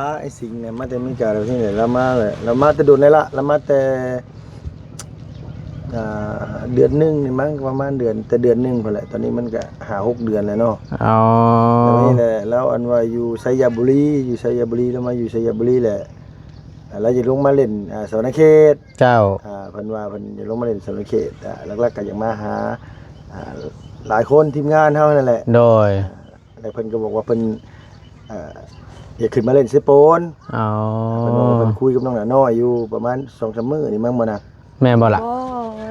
ອ້າຍສິງນະ ມາແຕ່ອາເມລິກາແລ້ວ ທີ່ລາວມາແຫຼະ ລາວມາແຕ່ດົນແລ້ວລະ ລາວມາແຕ່ ອ່າ ເດືອນໜຶ່ງນີ້ມັ້ງ ປະມານເດືອນ ແຕ່ເດືອນໜຶ່ງພຸ້ນແຫຼະ ຕອນນີ້ມັນກະຫ້າຫົກເດືອນແລ້ວເນາະ. ອໍ ແລ້ວນີ້ແຫຼະ ລາວອັນວ່າຢູ່ໄຊຍະບູລີ ຢູ່ໄຊຍະບູລີ ລາວມາຢູ່ໄຊຍະບູລີແຫຼະ ລາວຢາກລົງມາຫຼິ້ນ ອ່າ ສະຫວັນນະເຂດ ເຈົ້າ ອ່າ ເພິ່ນວ່າເພິ່ນຢາກລົງມາຫຼິ້ນສະຫວັນນະເຂດ ອ່າ ຫຼັກໆກໍຢາກມາຫາ ອ່າ ຫຼາຍຄົນ ທີມງານເຮົານັ້ນແຫຼະ ໂດຍ ອ່າ ແລ້ວເພິ່ນກໍບອກວ່າເພິ່ນ ອ່າ ຢາກຂຶ້ນມາຫຼິ້ນເຊໂປນ. ອໍ ເພິ່ນວ່າເພິ່ນຄຸຍກັບນ້ອງໜ້ານ້ອຍຢູ່ປະມານສອງສາມມື້ນີ້ມັ້ງບໍ່ນະ ແມ່ນບໍ່ລະ? ບໍ່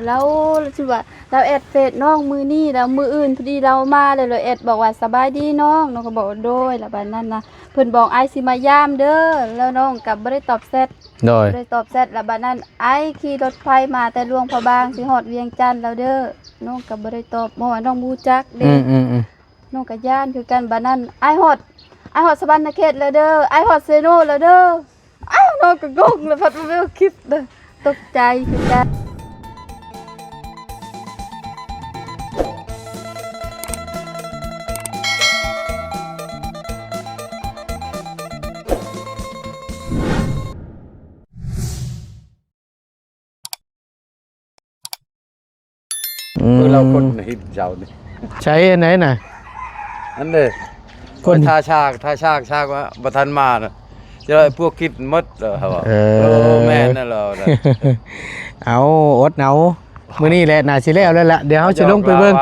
ລາວ ລາວຊິວ່າ ລາວແອັດເຟສນ້ອງມື້ນີ້ ແລ້ວມື້ອື່ນພໍດີລາວມາ ແລ້ວລາວແອັດບອກວ່າ ສະບາຍດີນ້ອງ ນ້ອງກໍບອກ ໂດຍ ແລ້ວບາດນັ້ນນະ ເພິ່ນບອກ ອ້າຍຊິມາຢາມເດີ ແລ້ວນ້ອງກໍບໍ່ໄດ້ຕອບແຊັດ ໂດຍ ບໍ່ໄດ້ຕອບແຊັດ ແລ້ວບາດນັ້ນ ອ້າຍຂີ່ລົດໄຟມາແຕ່ຫຼວງພະບາງ ຊິຮອດວຽງຈັນແລ້ວເດີ ນ້ອງກໍບໍ່ໄດ້ຕອບ ເພາະວ່ານ້ອງບໍ່ຮູ້ຈັກເດ້ ອືມໆໆ ນ້ອງກໍຢ້ານຄືກັນ ບາດນັ້ນ ອ້າຍຮອດ ອ້າຍຮອດສະຫວັນນະເຂດແລ້ວເດີ ອ້າຍຮອດເຊໂນແລ້ວເດີ ອ້າວ ນ້ອງກໍງົງ ແລ້ວພັດມາເບິ່ງຄລິບເດີ ຕົກໃຈຄືກັນ. ອືມ ເອີ ລາວຄົນຫີນເຈົ້ານີ້ ໃສອັນໃດນະ? ອັນເດ້ ຄົນ ທ່າຊ້າງ ທ່າຊ້າງ ຊ້າງວ່າບໍ່ທັນມານະ ຈະໄດ້ພວກຄິດໝົດເລີຍ ເຂົາວ່າ ເອີ ເອີ ແມ່ນແລ້ວລາວນະ ເອົາ ອົດເອົາ ມື້ນີ້ແຫຼະ ໜ້າຊິແລ້ວແລ້ວລະ ດຽວເຮົາຊິລົງໄປເບິ່ງ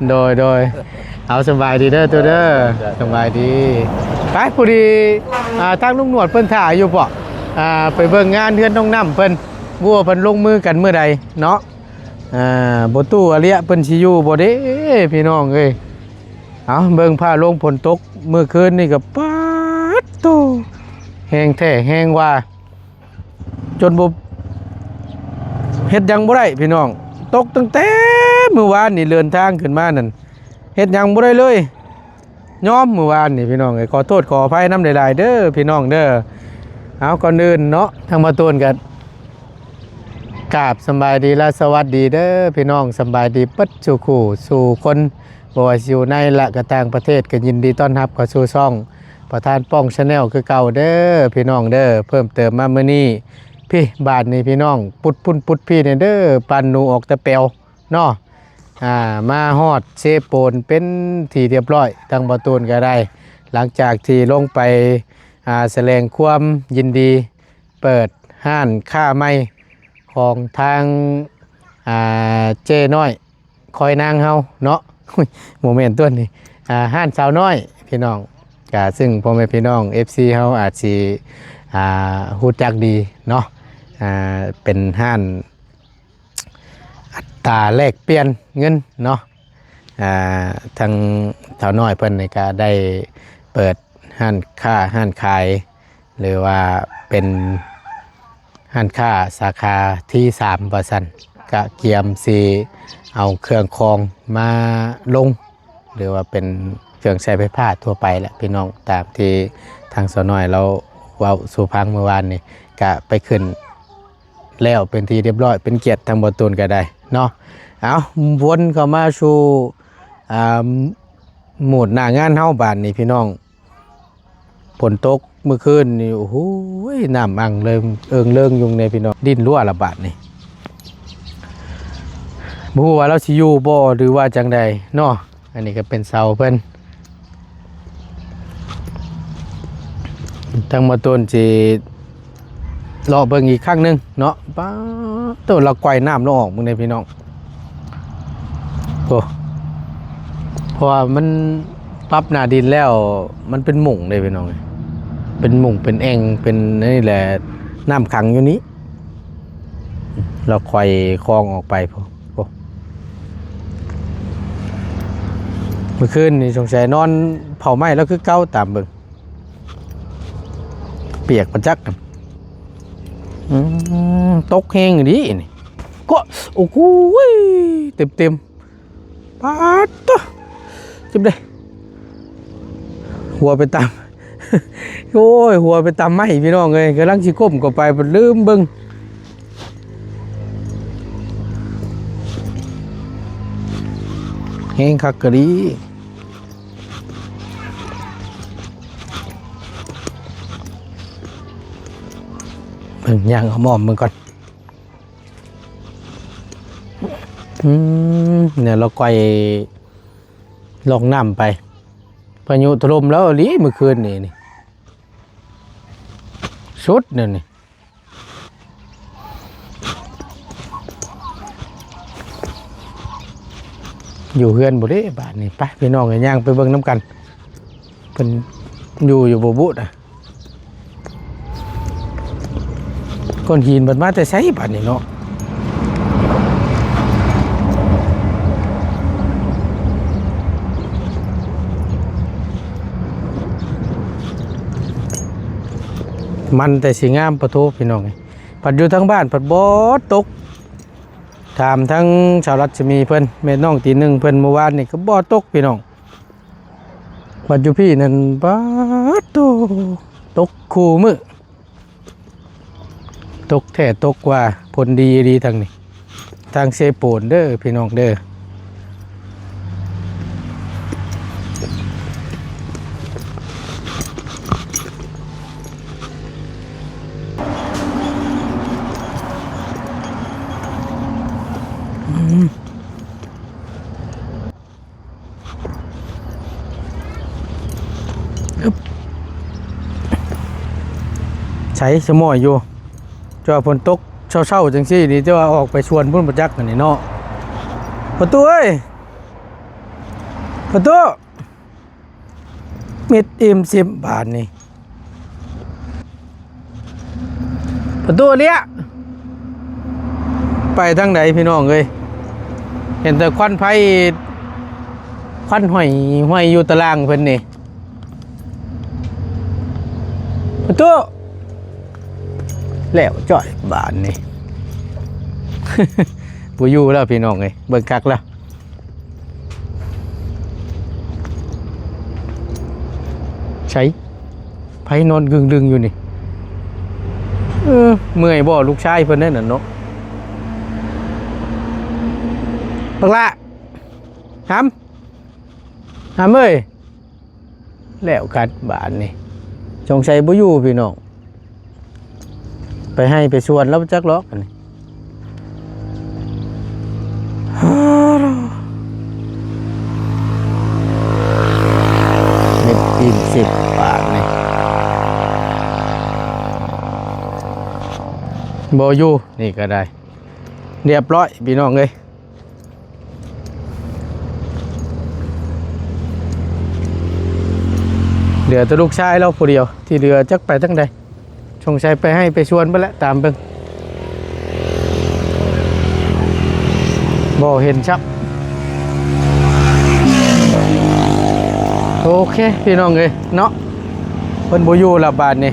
ໂດຍ ໂດຍ ເອົາ ສະບາຍດີເດີຕູ້ເດີ ເອີ ສະບາຍດີ ໄປ ພໍດີ ອ່າ ທາງລຸງໜວດເພິ່ນຖ້າຢູ່ເບາະ ອ່າ ໄປເບິ່ງງານເຮືອນນ້ອງນ້ຳເພິ່ນ ບໍ່ວ່າເພິ່ນລົງມືກັນມື້ໃດເນາະ ອ່າ ບໍ່ຕູ້ອາເລຍເພິ່ນຊິຢູ່ບໍ່ເດ້ ພີ່ນ້ອງເອີຍ ເອົາ ເບິ່ງຟ້າລົງຝົນຕົກ ມື້ຄືນນີ້ກໍ ປາດໂທ້ ແຮງແທ້ແຮງວ່າ ຈົນບໍ່ ເຮັດຫຍັງບໍ່ໄດ້ພີ່ນ້ອງ ຕົກຕັ້ງແຕ່ມື້ວານນີ້ ເດີນທາງຂຶ້ນມານັ້ນ ເຮັດຫຍັງບໍ່ໄດ້ເລີຍ ຍອມມື້ວານນີ້ພີ່ນ້ອງເອີຍ ຂໍໂທດຂໍອະໄພນຳຫຼາຍໆເດີພີ່ນ້ອງເດີ ເອົາ ກ່ອນອື່ນເນາະ ທາງບ່າວຕູນກໍກາບສຳບາຍດີ ແລະ ສະຫວັດດີເດີພີ່ນ້ອງ ສຳບາຍດີເບິດສູ່ຄູ່ສູ່ຄົນ ບໍ່ວ່າຊິຢູ່ໃນ ແລະ ກໍຕ່າງປະເທດ ກໍຍິນດີຕ້ອນຮັບເຂົ້າສູ່ຊ່ອງ ປະທານປ້ອງ Channel ຄືເກົ່າເດີພີ່ນ້ອງເດີ ເພີ່ມເຕີມມາມື້ນີ້ ພີ້ ບາດນີ້ພີ່ນ້ອງ ປຸດພຸ້ນປຸດພີ້ແດ່ເດີ ປັ່ນໜູອອກແຕ່ແປວເນາະ ອ່າ ມາຮອດເຊໂປນເປັນທີ່ຮຽບຮ້ອຍ ທາງບ່າວຕູນກໍໄດ້ ຫຼັງຈາກທີ່ລົງໄປ ອ່າ ສະແດງຄວາມຍິນດີ ເປີດຮ້ານຄ້າໃໝ່ຂອງທາງ ອ່າ ເຈ້ນ້ອຍ ຄອຍນາງເຮົາເນາະ ໂມເມັນຕົວນີ້ ອ່າ ຮ້ານສາວນ້ອຍພີ່ນ້ອງ ກະ ຊຶ່ງພໍ່ແມ່ພີ່ນ້ອງ ເອັຟຊີ ເຮົາອາດຊິ ອ່າ ຮູ້ຈັກດີເນາະ ອ່າ ເປັນຮ້ານອັດຕາແລກປ່ຽນເງິນເນາະ ອ່າ ທາງສາວນ້ອຍເພິ່ນນີ້ກະໄດ້ເປີດຮ້ານຄ້າຮ້ານຂາຍ ຫຼືວ່າເປັນຮ້ານຄ້າສາຂາທີສາມວ່າຊັ້ນ ກະກຽມຊິເອົາເຄື່ອງຂອງມາລົງ ຫຼືວ່າເປັນເຄື່ອງໃຊ້ໄຟຟ້າທົ່ວໄປແຫຼະພີ່ນ້ອງ ຕາມທີ່ທາງສາວນ້ອຍລາວເວົ້າສູ່ຟັງມື້ວານນີ້ ກະໄປຂຶ້ນແລ້ວເປັນທີ່ຮຽບຮ້ອຍ ເປັນກຽດທາງບ່າວຕູນກະໄດ້ເນາະ ເອົາ ວົນເຂົ້າມາສູ່ ອ່າ ໂໝດໜ້າງານເຮົາບາດນີ້ພີ່ນ້ອງ ຝົນຕົກມື້ຄືນນີ້ ໂອ້ໂຫ ນ້ຳອັ່ງເລີງ ເອີ່ງເລີງຢູ່ນີ້ພີ່ນ້ອງ ດິນຮົ່ວລະບາດນີ້ ບໍ່ຮູ້ວ່າລາວຊິຢູ່ບໍ່ ຫຼືວ່າຈັ່ງໃດເນາະ ອັນນີ້ກໍເປັນເສົາເພິ່ນ ທາງໝໍຕົ້ນຊິ ເລາະເບິ່ງອີກຄັ້ງໜຶ່ງເນາະ ປາດໂທ້ ລາວກ່ອຍນ້ຳລາວອອກເບິ່ງເດ້ພີ່ນ້ອງ ໂອ້ ເພາະວ່າມັນປັບໜ້າດິນແລ້ວ ມັນເປັນໝຸ່ງເດ້ພີ່ນ້ອງ ເປັນໝຸ່ງ ເປັນແອ່ງ ເປັນອັນນີ້ແຫຼະ ນ້ຳຂັງຢູ່ນີ້ ລາວຄ່ອຍຄອງອອກໄປພຸ້ນ ໂອ້ ມື້ຄືນນີ້ສົງໄສນອນເຜົາໄມ້ລາວຄືເກົ່າ ຕາມເບິ່ງ ປຽກປະຈັກ ອືມ ຕົກແຮງອີ່ຫຼີນີ້ ກະ ໂອ້ໂຫ ເຕັມໆ ປາດໂທ້ ເຈັບເດ້ ຫົວໄປຕຳ ໂອ້ຍ ຫົວໄປຕຳໄມ້ພີ່ນ້ອງເອີຍ ກຳລັງຊິກົ້ມເຂົ້າໄປ ພັດລືມເບິ່ງ ແຮງຄັກກະດີ. ເບິ່ງ ຍ່າງອ້ອມໆເບິ່ງກ່ອນ. ອືມ ແນວລາວກ່ອຍລ່ອງນ້ຳໄປ ພາຍຸຖະຫຼົ່ມແລ້ວອີ່ຫຼີມື້ຄືນນີ້ ນີ້ ສຸດແນວນີ້. ຢູ່ເຮືອນບໍ່ເດ້ບາດນີ້? ໄປ ພີ່ນ້ອງເອີຍ ຍ່າງໄປເບິ່ງນຳກັນ ເພິ່ນຢູ່ຢູ່ບໍ່ບຸນະ. ກ້ອນຫີນມັນມາແຕ່ໃສບາດນີ້ເນາະ? ມັນແຕ່ຊິງາມປະໂທ ພີ່ນ້ອງເອີຍ. ພັດຢູ່ທາງບ້ານພັດບໍ່ຕົກ. ຖາມທາງສາວລັດສະໝີເພິ່ນ ແມ່ນ້ອງຕີໜຶ່ງເພິ່ນ ມື້ວານນີ້ກໍບໍ່ຕົກ ພີ່ນ້ອງ. ບັດຢູ່ພີ້ນັ້ນ ປາດໂທ້ ຕົກຄູ່ມື້ ຕົກແທ້ຕົກວ່າ ຝົນດີອີ່ຫຼີທາງນີ້ ທາງເຊໂປນເດີພີ່ນ້ອງເດີ. ອືມ ອຶບ ໃສສະໝໍຍຢູ່. ເຈົ້າຝົນຕົກເຊົ້າໆ ຈັ່ງຊີ້ນີ້ ແຕ່ວ່າອອກໄປສວນພຸ້ນບໍ່ຈັກ ອັນນີ້ເນາະ. ປະຕູເອີຍ ປະຕູ ມິດອີ່ມຊິບບາດນີ້. ປະຕູເລຍ ໄປທາງໃດພີ່ນ້ອງເອີຍ? ເຫັນແຕ່ຄວັນໄຟ ຄວັນຫ້ອຍຫ້ວຍຢູ່ຕາລ່າງເພິ່ນນີ້. ປະຕູ ແລ້ວຈ້ອຍບາດນີ້ ບໍ່ຢູ່ແລ້ວພີ່ນ້ອງເອີຍ ເບິ່ງຄັກແລ້ວ. ໃສ ໃຜນອນກຶ່ງດຶງຢູ່ນີ້? ເອີ ເມື່ອຍບໍ່ ລູກຊາຍເພິ່ນນັ້ນນະເນາະ. ບັກຫຼ້າ ຫຳ ຫຳເອີຍ ແລ້ວກັນບາດນີ້ ສົງໄສບໍ່ຢູ່ພີ່ນ້ອງ. ໄປໄຮ່ໄປສວນແລ້ວຈັກຫຼອກ ອັນນີ້ ເມັດອີ່ມສິບບາດນີ້ ບໍ່ຢູ່ ນີ້ກໍໄດ້ ລຽບຮ້ອຍພີ່ນ້ອງເອີຍ. ເຫຼືອແຕ່ລູກຊາຍລາວຜູ້ດຽວ ທີ່ເຫຼືອຈັກໄປທາງໃດ ສົງໄສໄປໄຮ່ໄປສວນເບິດແຫຼະ ຕາມເບິ່ງ ບໍ່ເຫັນຊັບ. ໂອເຄ ພີ່ນ້ອງເອີຍເນາະ ເພິ່ນບໍ່ຢູ່ລະບາດນີ້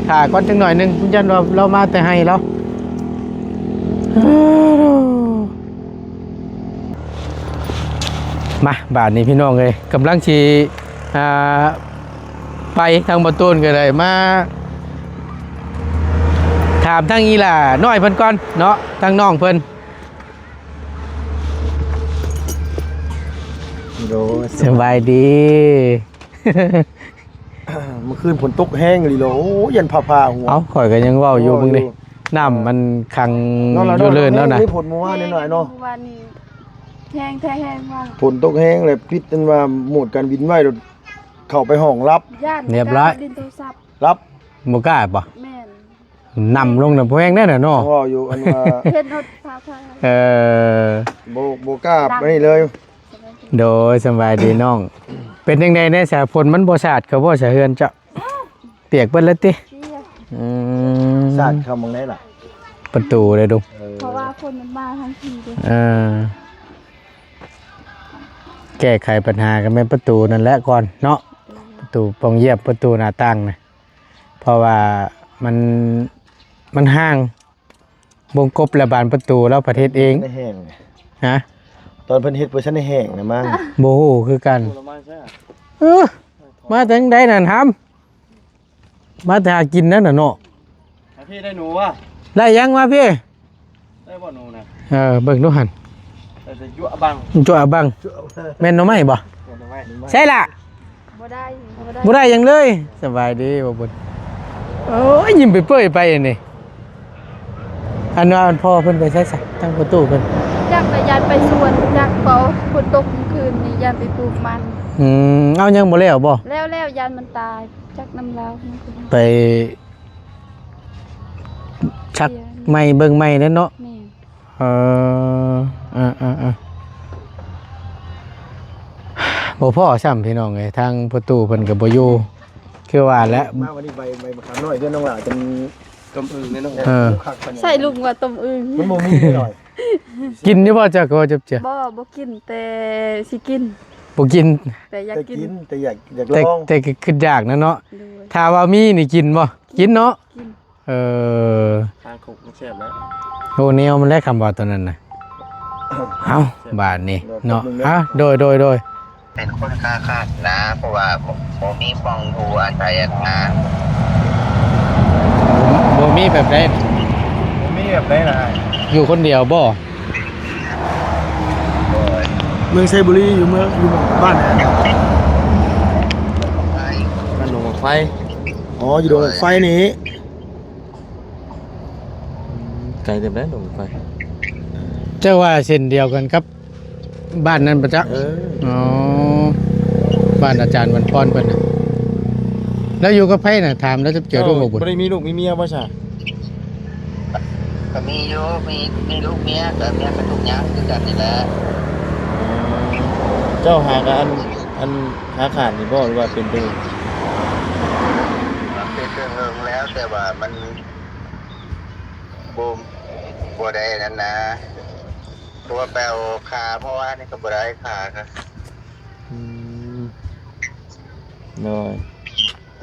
ຖ້າກ່ອນຈັກໜ້ອຍໜຶ່ງ ຢ້ານວ່າລາວມາແຕ່ໄຮ່ລາວ. ມາ ບາດນີ້ພີ່ນ້ອງເອີຍ ກຳລັງຊິ ອ່າ ໄປ ທາງບໍ່ຕູນກໍໄດ້ມາຖາມທາງອີ່ຫຼ້ານ້ອຍເພິ່ນກ່ອນເນາະ ທາງນ້ອງເພິ່ນ. ໂດຍ ສະບາຍດີ. ເມື່ອຄືນຝົນຕົກແຮງອີ່ຫຼີເນາະ ໂອ້ ຢ້ານຟ້າຜ່າຫົວ. ເອົ້າ ຂ້ອຍກໍຍັງເວົ້າຢູ່ ເວົ້າຢູ່ ມື້ນີ້ ນ້ຳມັນຂັງຢູ່ເລີນແລ້ວນະ ມີຝົນມື້ວານນີ້ໜ້ອຍເນາະ ມື້ວານນີ້ແຮງແທ້ແຮງວ່າ ຝົນຕົກແຮງແລ້ວ ປິດອັນວ່າໂໝດການບິນໄວ້ ເຂົ້າໄປຫ້ອງຫຼັບ ຢ້ານ ລຽບຮ້ອຍ ຫຼິ້ນໂທລະສັບ ຫຼັບ ບໍ່ກ້າບໍ່? ແມ່ນ ນ້ຳລົງນະ ແພງແດ່ນະເນາະ ເວົ້າຢູ່ອັນວ່າ ເຫັນຮອດຟ້າຜ່າ ເອີ ບໍ່ ບໍ່ກ້າໄປນີ້ເລີຍ. ໂດຍ ສະບາຍດີນ້ອງ ເປັນຈັ່ງໃດແດ່ຊະ ຝົນມັນບໍ່ສາດເຂົ້າບໍ່ຊະ ເຮືອນເຈົ້າ ປຽກເບິດແລ້ວຕິ? ປຽກ ອືມ ສາດເຂົ້າໝ່ອງໃດລະ? ປະຕູເດ້ດຸ ເອີ ເພາະວ່າຝົນມັນມາທາງພີ້ເດ້ ເອີ ແກ້ໄຂບັນຫາກໍແມ່ນປະຕູນັ້ນແຫຼະກ່ອນເນາະ ປະຕູປ່ອງຢ້ຽມ ປະຕູໜ້າຕ່າງນະ ເພາະວ່າມັນ ມັນຫ່າງ ວົງກົບ ແລະ ບານປະຕູລາວພັດເຮັດເອງ ໃນແຫ້ງ ຮະ ຕອນເພິ່ນເຮັດບໍ່ທັນໄດ້ແຫ້ງນະມັງ ບໍ່ຮູ້ຄືກັນ. ເອີ ມາແຕ່ໃດນັ້ນຫຳ ມາແຕ່ຫາກິນນັ້ນນະເນາະ ມາພີ້ ໄດ້ໜູຫວາ? ໄດ້ຫຍັງມາພີ້? ໄດ້ບໍ່ໜູນະ? ເອີ ເບິ່ງດູຫັ້ນ ໄດ້ແຕ່ຈົວບັງ ຈົວບັງ ແມ່ນໜໍ່ໄມ້ບໍ່? ແມ່ນໜໍ່ໄມ້ ໃຊ່ລະ ບໍ່ໄດ້ ບໍ່ໄດ້ ບໍ່ໄດ້ຫຍັງເລີຍ. ສະບາຍດີບໍ່ບຸນ ໂອ້ຍ ຍິ້ມເປີຍໆໄປນີ້ ອັນວ່າອັນພໍ່ເພິ່ນໄປໃສຊະ ທາງພໍ່ຕູ້ເພິ່ນ? ຈັກລະ ຢ້ານໄປສວນ ຈັກ ເພາະຝົນຕົກມື້ຄືນນີ້ ຢ້ານໄປປູກມັນ. ອືມ ເອົາ ຍັງບໍ່ແລ້ວບໍ່? ແລ້ວໆ ຢ້ານມັນຕາຍ ຈັກນຳລາວ ໄປຊັກໃໝ່ເບິ່ງໃໝ່ແຫຼະເນາະ. ແມ່ນ. ເອີ ເອີ ເອີ ເອີ ບໍ່ພໍ້ຊ້ຳ ພີ່ນ້ອງເອີຍ ທາງພໍ່ຕູ້ເພິ່ນກໍບໍ່ຢູ່ ຄືວ່າແຫຼະ. ມາວັນນີ້ໃບ ໃບມະຂາມນ້ອຍເຮືອນນ້ອງຫຼ້າຈົນຕົ້ມອຶ່ງເດ້ນ້ອງ. ເອີ ໃສ່ລຸງວ່າຕົ້ມອຶ່ງ ມັນບໍ່ມີໜ້ອຍ. ກິນຢູ່ບໍ່ເຈົ້າ ກໍວ່າຈັບເຈື່ອ? ບໍ່ ບໍ່ກິນ ແຕ່ຊິກິນ. ບໍ່ກິນ ແຕ່ຢາກກິນ ແຕ່ຢາກ ຢາກລອງ ແຕ່ ແຕ່ກໍຄິດຢາກນະເນາະ. ໂດຍ ຖ້າວ່າມີນີ້ກິນບໍ່? ກິນເນາະ. ກິນ. ເອີ ທາງຄຸກມັນແຊບແລ້ວ. ໂອ້ ແນວມັນແຫຼະ ຄຳວ່າຕົວນັ້ນນະ. ເອົ້າ ບາດນີ້ເນາະ. ອ່ະ ໂດຍ ໂດຍ ໂດຍ. ເປັນຄົນຂາຂາດນະ ເພາະວ່າບໍ່ ບໍ່ມີບ່ອນຢູ່ອາໄສນະ. ບໍ່ມີແບບໃດ? ບໍ່ມີແບບໃດລະ? ຢູ່ຄົນດຽວບໍ່? ໂດຍ. ເມືອງໄຊບູລີ ຢູ່ເມືອງ ຢູ່ໝ່ອງ ບ້ານໃດ? ບ້ານໜອງໝາກໄຟ. ອໍ ຢູ່ໜອງໝາກໄຟນີ້. ອືມ ໄກເຕີບໃດ ໜອງໝາກໄຟ. ເຈົ້າວ່າເສັ້ນດຽວກັນກັບ ບ້ານນັ້ນປະຈັກ? ເອີ ອໍ ບ້ານອາຈານວັນພອນເພິ່ນນະ. ແລ້ວຢູ່ກັບໃຜນະ? ຖາມແລ້ວຈັບເຈື່ອ ເຈົ້າ ບໍ່ບຸນ ບໍ່ໄດ້ມີລູກມີເມຍບໍ່ຊະ? ກໍມີຢູ່ ມີ ມີລູກເມຍ ກໍເມຍກໍທຸກຍາກຄືກັນນີ້ແຫຼະ. ເຈົ້າຫາກະອັນ ອັນ ຫາຂາດນີ້ບໍ່ ຫຼືວ່າເປັນໂດນ? ເປັນເຖິງເຫິງແລ້ວ ແຕ່ວ່າມັນ ບໍ່ ບໍ່ໄດ້ນັ້ນນະ ເພາະວ່າໄປເອົາຂາເມື່ອວານນີ້ກໍບໍ່ໄດ້ຂາ. ອືມ ໂດຍ.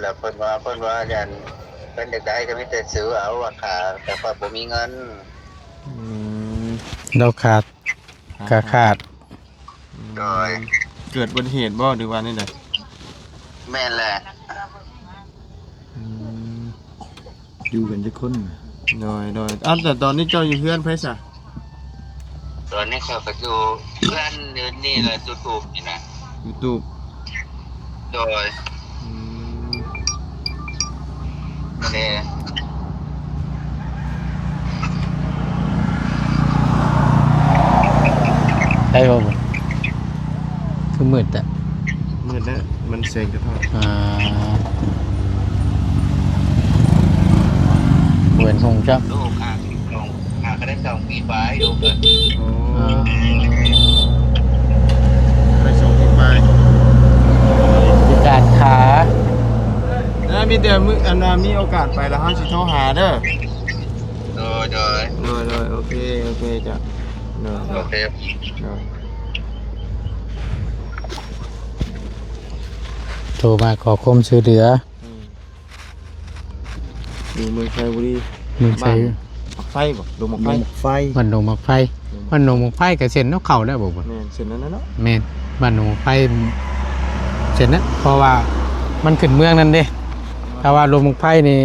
ແລ້ວເພິ່ນວ່າ ເພິ່ນວ່າ ອັນ ເພິ່ນຢາກໄດ້ກໍມີແຕ່ຊື້ເອົາວ່າຂາ ແຕ່ຂ້ອຍບໍ່ມີເງິນ. ອືມ ລາວຂາດ ຂາຂາດ. ໂດຍ. ເກີດອຸບັດຕິເຫດບໍ່ ຫຼືວ່າແນວໃດ? ແມ່ນແຫຼະ. ອືມ ຢູ່ກັນຈັກຄົນ? ໂດຍ ໂດຍ. ເອົ້າ ແຕ່ຕອນນີ້ເຈົ້າຢູ່ເຮືອນໃຜຊະ? ຕອນນີ້ຂ້ອຍກໍຢູ່ເຮືອນ ຢູ່ນີ້ແຫຼະ ຢູ່ຕູບນີ້ນະ. ຢູ່ຕູບ. ໂດຍ. ອືມ ແດ່ ໄດ້ບໍ່? ຄືມືດແທ້. ມືດແລ້ວ ມັນແສງກະທົບ. ອ່າ ບໍ່ເຫັນຫົງຈັກ. ໂອ້ ຫາ ຫາກໍໄດ້ສອງປີປາຍ ໂອ້. ອໍ ໄດ້ສອງປີປາຍ ພິການຂາ. ເອີ ມີແຕ່ມື້ ອັນ ມີໂອກາດໄປແລ້ວເຮົາຊິໂທຫາເດີ. ໂດຍ ໂດຍ ໂດຍ ໂດຍ. ໂອເຄ ໂອເຄ ເຈົ້າ. ໂດຍ ໂອເຄ ໂດຍ. ໂທມາຂໍຄວາມຊ່ວຍເຫຼືອ. ອືມ ຢູ່ເມືອງໄຊບູລີ ເມືອງໄຊ ບ້ານໝາກໄຟບໍ່? ດົງໝາກໄຟ ດົງໝາກໄຟ ບ້ານດົງໝາກໄຟ. ບ້ານດົງໝາກໄຟກໍເສັ້ນນຳເຂົາແລ້ວບໍ່? ແມ່ນ ເສັ້ນນັ້ນແຫຼະເນາະ. ແມ່ນ ບ້ານດົງໝາກໄຟ ເສັ້ນນັ້ນ ເພາະວ່າມັນຂຶ້ນເມືອງນັ້ນເດ້. ຖ້າວ່າດົງໝາກໄຟນີ້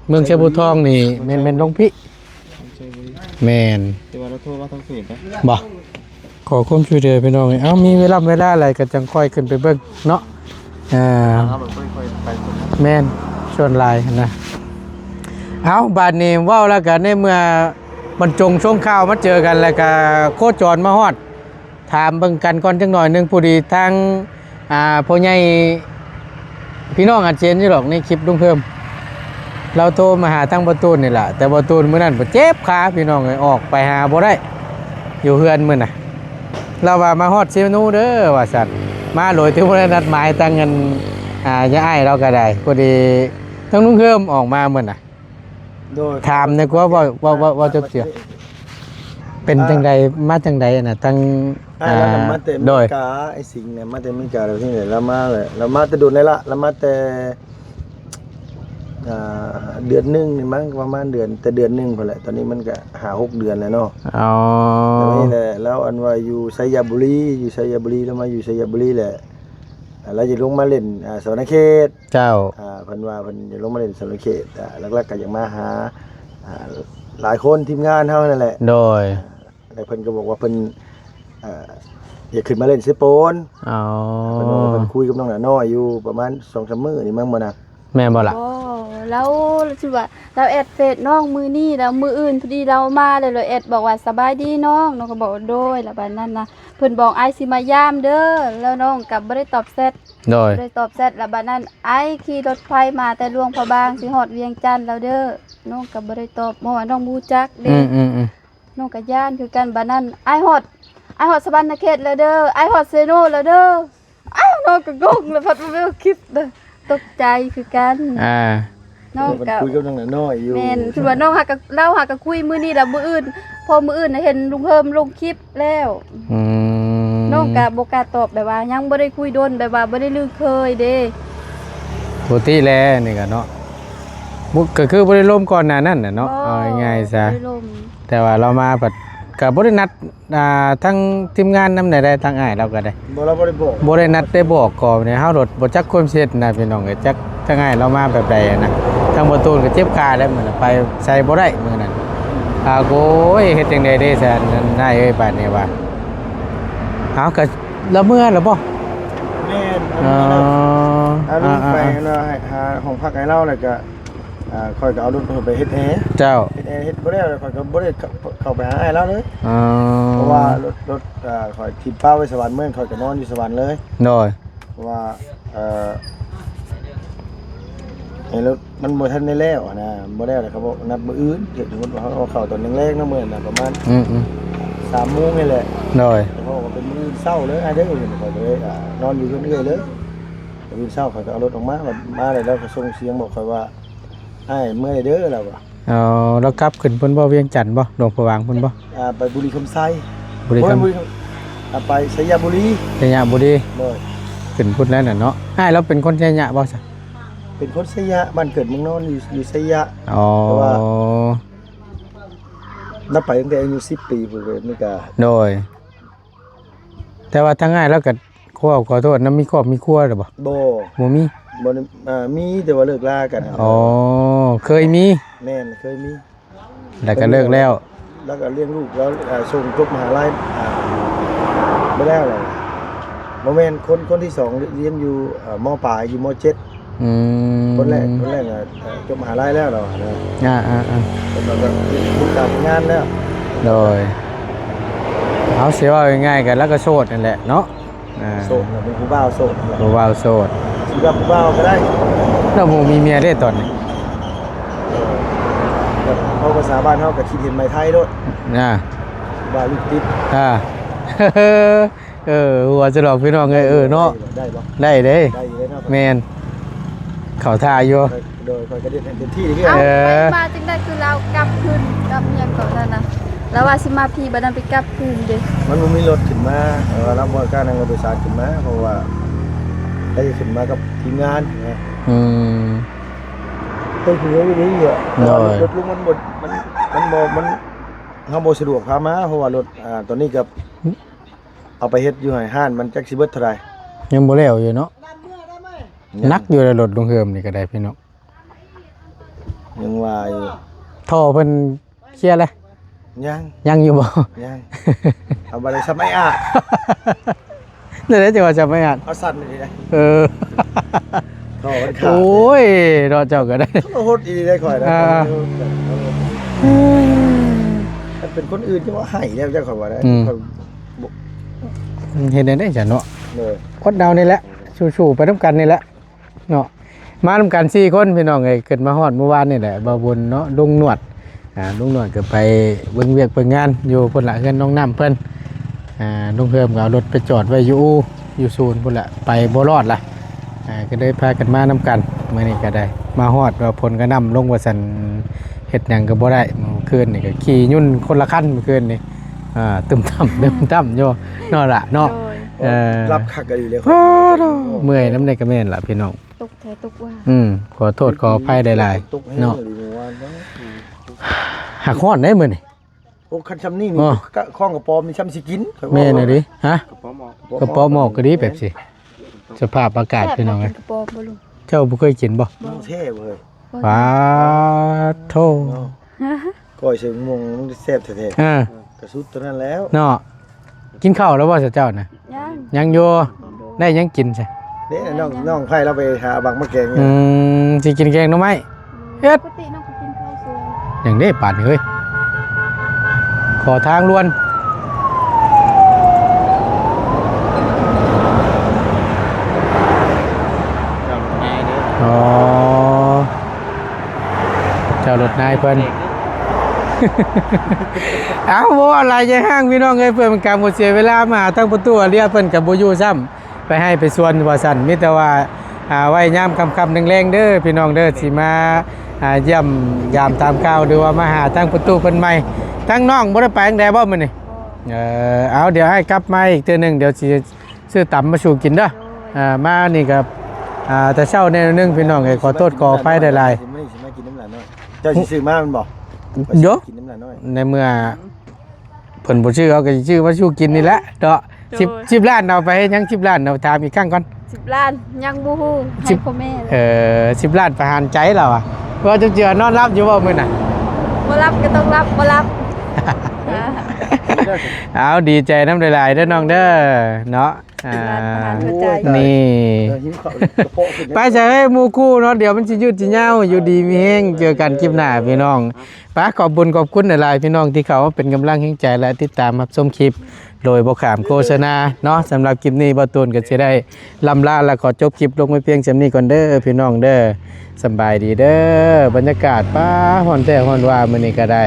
ເມືອງໄຊບູທອງນີ້ ແມ່ນ ແມ່ນລົງພີ້. ແມ່ນ ແຕ່ວ່າລາວໂທມາທາງເຟສນະ. ບໍ່ ຂໍຄວາມຊ່ວຍເຫຼືອພີ່ນ້ອງເອີຍ. ເອົ້າ ມີເວລາ ເວລາຫຼາຍກໍຈັ່ງຄ່ອຍຂຶ້ນໄປເບິ່ງເນາະ. ອ່າ ແມ່ນ ສ່ວນຫຼາຍຫັ້ນນະ. ເອົ້າ ບາດນີ້ເວົ້າແລ້ວກໍໃນເມື່ອບັນຈົງຊົງຂ່າວມາເຈີກັນ ແລ້ວກໍໂຄຈອນມາຮອດ ຖາມເບິ່ງກັນກ່ອນຈັກໜ້ອຍໜຶ່ງ. ພໍດີທາງ ອ່າ ພໍ່ໃຫຍ່ ພີ່ນ້ອງອາດຈະເຫັນຢູ່ດອກໃນຄລິບລຸງເພີ່ມ ລາວໂທມາຫາທາງບ່າວຕູນນີ້ລະ ແຕ່ບ່າວຕູນມື້ນັ້ນເຈັບຂາພີ່ນ້ອງເອີຍ ອອກໄປຫາບໍ່ໄດ້ ຢູ່ເຮືອນມື້ນະ. ລາວວ່າມາຮອດເຊໂນເດີວ່າຊັ້ນ ມາໂດຍທີ່ບໍ່ໄດ້ນັດໝາຍ. ທາງອັນ ອ່າ ຍາອ້າຍລາວກໍໄດ້ ພໍດີທາງລຸງເພີ່ມອອກມາມື້ນະ. ໂດຍ ຖາມແດ່ກວ່າ ເວົ້າ ເວົ້າ ເວົ້າ ເວົ້າຈົບເສຍ ເປັນ ອ່າ ຈັ່ງໃດ ມາຈັ່ງໃດນະ? ທັງ ອ່າ ລາວນະ ອ່າ ມາແຕ່ ໂດຍ ອາເມລິກາ ໄອ້ສິງນະ ມາແຕ່ອາເມລິກາ. ແລ້ວທີ່ນີ້ລາວມາແຫຼະ ລາວມາແຕ່ດົນແລ້ວລະ ລາວມາແຕ່ ອ່າ ເດືອນໜຶ່ງນີ້ມັ້ງ ປະມານເດືອນ ແຕ່ເດືອນໜຶ່ງພຸ້ນແຫຼະ. ຕອນນີ້ມັນກະຫ້າຫົກເດືອນແລ້ວເນາະ. ອໍ ແລ້ວນີ້ແຫຼະ ລາວອັນວ່າຢູ່ໄຊຍະບູລີ ຢູ່ໄຊຍະບູລີ ລາວມາຢູ່ໄຊຍະບູລີແຫຼະ ລາວຢາກລົງມາຫຼິ້ນ ອ່າ ສະຫວັນນະເຂດ. ເຈົ້າ ອ່າ ເພິ່ນວ່າເພິ່ນຢາກລົງມາຫຼິ້ນສະຫວັນນະເຂດ ອ່າ ຫຼັກໆກໍຢາກມາຫາ ອ່າ ຫຼາຍຄົນ ທີມງານເຮົານັ້ນແຫຼະ. ໂດຍ. ແລ້ວເພິ່ນກໍບອກວ່າເພິ່ນ ອ່າ ຢາກຂຶ້ນມາຫຼິ້ນເຊໂປນ. ອໍ ເພິ່ນວ່າເພິ່ນຄຸຍກັບນ້ອງໜ້ານ້ອຍຢູ່ປະມານສອງສາມມື້ນີ້ມັ້ງບໍ່ນະ. ແມ່ນບໍ່ລະ? ບໍ່ ລາວ ລາວຊິວ່າ ລາວແອັດເຟສນ້ອງມື້ນີ້ ແລ້ວມື້ອື່ນພໍດີລາວມາ ແລ້ວລາວແອັດບອກວ່າ ສະບາຍດີນ້ອງ ນ້ອງກໍບອກ ໂດຍ ແລ້ວບາດນັ້ນນະ ເພິ່ນບອກອ້າຍຊິມາຢາມເດີ ແລ້ວນ້ອງກໍບໍ່ໄດ້ຕອບແຊັດ ໂດຍ ບໍ່ໄດ້ຕອບແຊັດ ແລ້ວບາດນັ້ນອ້າຍຂີ່ລົດໄຟມາແຕ່ຫຼວງພະບາງ ຊິຮອດວຽງຈັນແລ້ວເດີ ນ້ອງກໍບໍ່ໄດ້ຕອບ ເພາະວ່ານ້ອງບໍ່ຮູ້ຈັກເດ້ ອືມໆໆ ນ້ອງກໍຢ້ານຄືກັນ ບາດນັ້ນ ອ້າຍຮອດ ອ້າຍຮອດສະຫວັນນະເຂດແລ້ວເດີ ອ້າຍຮອດເຊໂນແລ້ວເດີ ອ້າວ ນ້ອງກໍງົງ ແລ້ວພັດມາເບິ່ງຄລິບນະ ຕົກໃຈຄືກັນ ອ່າ ນ້ອງກໍ ເພິ່ນຄຸຍກັບນາງນ້ອຍຢູ່ ແມ່ນ ຄືວ່ານ້ອງຫາກໍ ລາວຫາກໍຄຸຍມື້ນີ້ ແລ້ວມື້ອື່ນ ພໍມື້ອື່ນນະເຫັນລຸງເຮີມລົງຄລິບແລ້ວ ອືມ ນ້ອງກໍບໍ່ກ້າຕອບ ແບບວ່າຍັງບໍ່ໄດ້ຄຸຍດົນ ແບບວ່າບໍ່ໄດ້ລຶກເຄີຍເດ້ ປົກກະຕິແຫຼະ ນີ້ກໍເນາະ ບໍ່ ກໍຄືບໍ່ໄດ້ລົມກ່ອນໜ້ານັ້ນນະເນາະ ບໍ່ ເອົາງ່າຍໆຊະ ບໍ່ໄດ້ລົມ ແຕ່ວ່າລາວມາພັດກໍບໍ່ໄດ້ນັດ ອ່າ ທາງທີມງານນຳໃດໆ ທາງອ້າຍລາວກໍໄດ້ ບໍ່ ລາວບໍ່ໄດ້ບອກ ບໍ່ໄດ້ນັດໄດ້ບອກກໍນີ້ ເຮົາໂລດບໍ່ຈັກຄວາມເສັດນະພີ່ນ້ອງເອີຍ ຈັກທາງອ້າຍລາວມາແບບໃດນະ ທາງບໍ່ຕູນກໍເຈັບຂາແລ້ວມື້ນັ້ນ ໄປໃສບໍ່ໄດ້ມື້ນັ້ນ ອ່າ ໂອ້ຍ ເຮັດຈັ່ງໃດເດ້ຊັ້ນ ນາຍເອີຍ ບາດນີ້ວ່າ ເອົາ ກໍລາວເມືອແລ້ວບໍ່? ແມ່ນ ເອີ ອັນນີ້ນະ ອ່າ ລຸງໄປ ອ່າ ອັນວ່າໃຫ້ຫາຫ້ອງພັກໃຫ້ລາວ ແລ້ວກໍ ອ່າ ຂ້ອຍກໍເອົາລົດໄປເຮັດແອ ເຈົ້າ ເຮັດແອເຮັດບໍ່ແລ້ວ ແລ້ວຂ້ອຍກໍບໍ່ໄດ້ເຂົ້າ ເຂົ້າໄປຫາອ້າຍລາວເລີຍ ອໍ ເພາະວ່າລົດ ລົດ ອ່າ ຂ້ອຍຖິ້ມປະໄວ້ສະຫວັນ ເມືອຂ້ອຍກໍນອນຢູ່ສະຫວັນເລີຍ ໂດຍ ເພາະວ່າ ເອີ ໃຫ້ລົດມັນບໍ່ທັນໄດ້ແລ້ວຫັ້ນນະ ບໍ່ແລ້ວ ແລ້ວເຂົາບອກນັດມື້ອື່ນ ເຮັດສົມມຸດວ່າເຮົາເຂົ້າຕອນແລງໆເນາະ ມື້ນັ້ນນະ ປະມານ ອືມໆ ສາມໂມງນີ້ແຫຼະ ໂດຍ ເຂົາກໍເປັນມື້ອື່ນເຊົ້າເລີຍ ອ້າຍເດີ ຂ້ອຍກໍເລີຍ ອ່າ ນອນຢູ່ເຮືອນເອື້ອຍເລີຍ ມື້ອື່ນເຊົ້າຂ້ອຍກໍເອົາລົດອອກມາ ມາແລ້ວລາວກໍສົ່ງສຽງບອກຂ້ອຍວ່າ ອ້າຍເມື່ອຍເດີ ລາວວ່າ ເອົາ ລາວກັບຂຶ້ນເພິ່ນບໍ່ ວຽງຈັນບໍ່ ຫຼວງພະບາງເພິ່ນບໍ່? ອ່າ ໄປບຸຣີຄຳໄຊ ບຸຣີຄຳ ບໍ່ແມ່ນບຸຣີຄຳ ອ່າ ໄປໄຊຍະບູລີ ໄຊຍະບູລີ ໂດຍ ຂຶ້ນພຸ້ນແລ້ວນະເນາະ ອ້າຍລາວເປັນຄົນໄຊຍະບໍ່ຊະ? ເປັນຄົນໄຊຍະ ບ້ານເກີດເມືອງນອນຢູ່ ຢູ່ໄຊຍະ ອໍ ແຕ່ວ່າລາວໄປຕັ້ງແຕ່ອາຍຸສິບປີພຸ້ນເລີຍ ອາເມລິກາ ໂດຍ ແຕ່ວ່າທາງອ້າຍລາວກໍ ຂໍ ຂໍໂທດນະ ມີຄອບມີຄົວແລ້ວບໍ່? ບໍ່ ບໍ່ມີ ບໍ່ໄດ້ ອ່າ ມີແຕ່ວ່າເລີກລາກັນ ອໍ ເຄີຍມີ ແມ່ນ ເຄີຍມີ ແລ້ວກໍເລີກແລ້ວ ແລ້ວກໍລ້ຽງລູກແລ້ວ ອ່າ ສົ່ງຈົບມະຫາໄລ ອ່າ ໄປແລ້ວແຫຼະ ບໍ່ແມ່ນ ຄົນ ຄົນທີສອງ ຮຽນຢູ່ ອ່າ ມໍປາຍ ຢູ່ ມໍເຈັດ ອືມ ຄົນແລກ ຄົນແລກ ອ່າ ຈົບມະຫາໄລແລ້ວລາວນະ ອ່າໆໆ ແລ້ວກໍເຮັດການເຮັດງານແລ້ວ ໂດຍ ເອົາ ຊິເວົ້າງ່າຍໆ ກໍລາວກໍໂສດນັ້ນແຫຼະເນາະ ອ່າ ໂສດນະ ເປັນຜູ້ບ່າວໂສດ ຜູ້ບ່າວໂສດ ຊິວ່າຜູ້ບ່າວກໍໄດ້ ລາວບໍ່ມີເມຍເດ້ຕອນນີ້ ເອີ ແບບເວົ້າພາສາບ້ານເຮົາກໍຄິດເຫັນໄມ້ໄທໂລດ ອ່າ ວ່າລູກຕິດ ອ່າ ເອີ ຫົວຈະຫຼອກພີ່ນ້ອງເອີຍ ເອີເນາະ ໄດ້ບໍ່ ໄດ້ເດ້ ໄດ້ຢູ່ເດ້ເນາະ ແມ່ນ ເຂົ້າທ່າຢູ່ ໂດຍ ຂ້ອຍກໍເຮັດໃຫ້ເຕັມທີ່ເດ້ ເອີ ເອົາ ໄປມາຈັ່ງໃດຄືລາວກັບຄືນ ກັບຫຍັງເກາະນັ້ນນະ ລາວວ່າຊິມາພີ້ ບາດນັ້ນໄປກັບຄືນເດ້ ມັນບໍ່ມີລົດຂຶ້ນມາ ເອີ ລາວບໍ່ກ້ານັ່ງລົດໂດຍສານຂຶ້ນມາ ເພາະວ່າໄດ້ຂຶ້ນມາກັບທີມງານນະ ອືມ ໄດ້ຄືນຢູ່ນີ້ແຫຼະ ໂດຍ ລົດລຸງມັນບໍ່ ມັນ ມັນບໍ່ ມັນ ເຮົາບໍ່ສະດວກພາມາ ເພາະວ່າລົດ ອ່າ ຕອນນີ້ກໍ ເອົາໄປເຮັດຢູ່ໃຫ້ຮ້ານມັນຈັກຊິເບິດເທົ່າໃດ ຍັງບໍ່ແລ້ວຢູ່ເນາະ ຍັງ ໜັກຢູ່ເດ້ລົດລຸງເຮີມນີ້ກໍໄດ້ພີ່ນ້ອງ ຍັງວ່າຢູ່ ທໍ່ເພິ່ນເຄຍແລ້ວ ຍັງ ຍັງຢູ່ບໍ່? ຍັງ ເອົາບໍ່ໄດ້ຊຳໄອ້ອາດ ແນວໃດຈັ່ງວ່າຊຳໄອ້ອາດ ເອົາສັ່ນນີ້ໄດ້ ເອີ ທໍ່ມັນຂາດ ໂອ້ຍ ເນາະ ເຈົ້າກໍໄດ້ ໂຫດອີ່ຫຼີໄດ໋ຂ້ອຍນະ ອ່າ ຄັນເປັນຄົນອື່ນຈະວ່າໃຫ້ແລ້ວ ຈັກຂ້ອຍວ່າໄດ້ ອືມ ຂ້ອຍ ເຮັດແນວໃດຊັ້ນເນາະ ໂດຍ ຄົນເຮົານີ້ແຫຼະ ສູ້ໆໄປນຳກັນນີ້ແຫຼະເນາະ ມານຳກັນສີ່ຄົນພີ່ນ້ອງເອີຍ ຂຶ້ນມາຮອດມື້ວານນີ້ແຫຼະ ບ່າວບຸນເນາະ ລຸງໜວດ ອ່າ ລຸງໜວດກໍໄປເບິ່ງວຽກເບິ່ງງານຢູ່ພຸ້ນລະ ເຮືອນນ້ອງນ້ຳເພິ່ນ ອ່າ ລຸງເຮີມກໍເອົາລົດໄປຈອດໄວ້ຢູ່ອູ່ ຢູ່ສູນພຸ້ນລະ ໄປບໍ່ລອດລະ ອ່າ ກໍເລີຍພາກັນມານຳກັນ ມື້ນີ້ກໍໄດ້ມາຮອດວ່າຝົນກໍນ້ຳລົງວ່າຊັ້ນ ເຮັດຫຍັງກໍບໍ່ໄດ້ ມື້ຄືນນີ້ກໍຂີ່ຍົນຄົນລະຄັນມື້ຄືນນີ້ ອ່າ ຕຶມຕ່ຳ ຕຶມຕ່ຳຢູ່ເນາະລະເນາະ ໂດຍ ເອີ ຫຼັບຄັກອີ່ຫຼີເລີຍ ໂອ້ໂຫ ເມື່ອຍນຳໃດກໍແມ່ນລະພີ່ນ້ອງ ຕົກແທ້ຕົກວ່າ ອືມ ຂໍໂທດຂໍອະໄພຫຼາຍໆ ຕົກແຮງ ເນາະ ອີ່ຫຼີມື້ວານເນາະ ຫາກຮ້ອນເດ້ມື້ນີ້ ໂອ້ ຄັນຊ່ຳນີ້ນີ້ ອໍ ຄອງກະປອມນີ້ຊ່ຳຊິກິນ ແມ່ນອີ່ຫຼີ ຮະ ກະປອມອອກ ກະປອມອອກກໍດີແບບຊີ້ ສະພາບອາກາດພີ່ນ້ອງເອີຍ ກະປອມບໍ່ລຸງ ເຈົ້າບໍ່ເຄີຍກິນບໍ່? ບໍ່ ແທ້ເວີຍ ປາດໂທ້ ເນາະ ກ້ອຍໃສ່ໝວກມັນແຊບແທ້ໆ ອ່າ ກະສຸດຕົວນັ້ນແລ້ວເນາະ ກິນເຂົ້າແລ້ວບໍ່ຊະເຈົ້ານະ? ຍັງ ຍັງຢູ່ ໄດ້ຫຍັງກິນຊະ? ເດ້ ນ້ອງ ນ້ອງໄພລາວໄປຫາບັກມາແກງຢູ່ ອືມ ຊິກິນແກງໜໍ່ໄມ້ ເຮັດ ປົກກະຕິນ້ອງກໍກິນເຂົ້າສວຍ ຫຍັງເດ້ບາດນີ້ເຮີ້ຍ ຂໍທາງດ່ວນ ເຈົ້ານາຍເດີ ອໍ ເຈົ້າລົດນາຍເພິ່ນ ເອົາ ບໍ່ວ່າຫຼາຍໃຫຍ່ຫ້າງ ພີ່ນ້ອງເອີຍ ເພື່ອເປັນການບໍ່ເສຍເວລາ ມາຫາທາງປະຕູອາເລຍ ເພິ່ນກໍບໍ່ຢູ່ຊ້ຳ ໄປໄຮ່ໄປສວນວ່າຊັ້ນ ມີແຕ່ວ່າ ອ່າ ໄວ້ຍາມຄ່ຳໆແລງໆເດີພີ່ນ້ອງເດີ ຊິມາ ອ່າ ຢ້ຽມຢາມຖາມຂ່າວ ຫຼືວ່າມາຫາທາງປະຕູເພິ່ນໃໝ່. ທາງນ້ອງບໍ່ໄດ້ໄປທາງໃດບໍ່ມື້ນີ້? ເອີ ເອົາ ດຽວອ້າຍກັບມາອີກເທື່ອໜຶ່ງ ດຽວຊິຊື້ຕຳມາສູ່ກິນເດີ. ໂດຍ ອ່າ ມານີ້ກໍ ອ່າ ແຕ່ເຊົ້າແນ່ໜຶ່ງພີ່ນ້ອງເອີຍ ຂໍໂທດຂໍອະໄພຫຼາຍໆ. ມື້ນີ້ຊິມາກິນນຳຫຼານນ້ອຍ ເຈົ້າຊິຊື້ມາແມ່ນບໍ່? ໂດຍ ກິນນຳຫຼານນ້ອຍ ໃນເມື່ອ ເພິ່ນບໍ່ຊື້ ເຮົາກໍຊິຊື້ມາສູ່ກິນນີ້ແຫຼະເນາະ. ໂດຍ ສິບ ສິບລ້ານເອົາໄປເຮັດຫຍັງ? ສິບລ້ານ ເອົາຖາມອີກຄັ້ງກ່ອນ. ສິບລ້ານ ຍັງບໍ່ຮູ້ ໃຫ້ພໍ່ແມ່. ເອີ ສິບລ້ານປະຫານໃຈລາວອະ ວ່າຈະເຈື່ອນອນຫຼັບຢູ່ບໍ່ມື້ນະ? ບໍ່ຫຼັບກໍຕ້ອງຫຼັບ ບໍ່ຫຼັບ. ເອົາ ດີໃຈນຳຫຼາຍໆເດີນ້ອງເດີເນາະ. ອ່າ ນີ້ ເອີ ຫິວເຂົ້າ ກະເພາະຂຶ້ນ ໄປໃສເອີຍ ໝູ່ຄູ່ເນາະ ດຽວມັນຊິຍືດຊິຍາວ. ຢູ່ດີມີແຮງ ເຈີກັນຄລິບໜ້າພີ່ນ້ອງ. ປະ ຂອບບຸນຂອບຄຸນຫຼາຍໆ ພີ່ນ້ອງທີ່ເຂົ້າມາເປັນກຳລັງແຮງໃຈ ແລະ ຕິດຕາມຮັບຊົມຄລິບໂດຍບໍ່ຂ້າມໂຄສະນາເນາະ. ສຳລັບຄລິບນີ້ ບ່າວຕູນກໍຊິໄດ້ລ່ຳລາ ແລະ ຂໍຈົບຄລິບລົງໄວ້ພຽງສ່ຳນີ້ກ່ອນເດີພີ່ນ້ອງເດີ. ສຳບາຍດີເດີ. ບັນຍາກາດ ປາ ຮ້ອນແທ້ຮ້ອນວ່າມື້ນີ້ກໍໄດ້.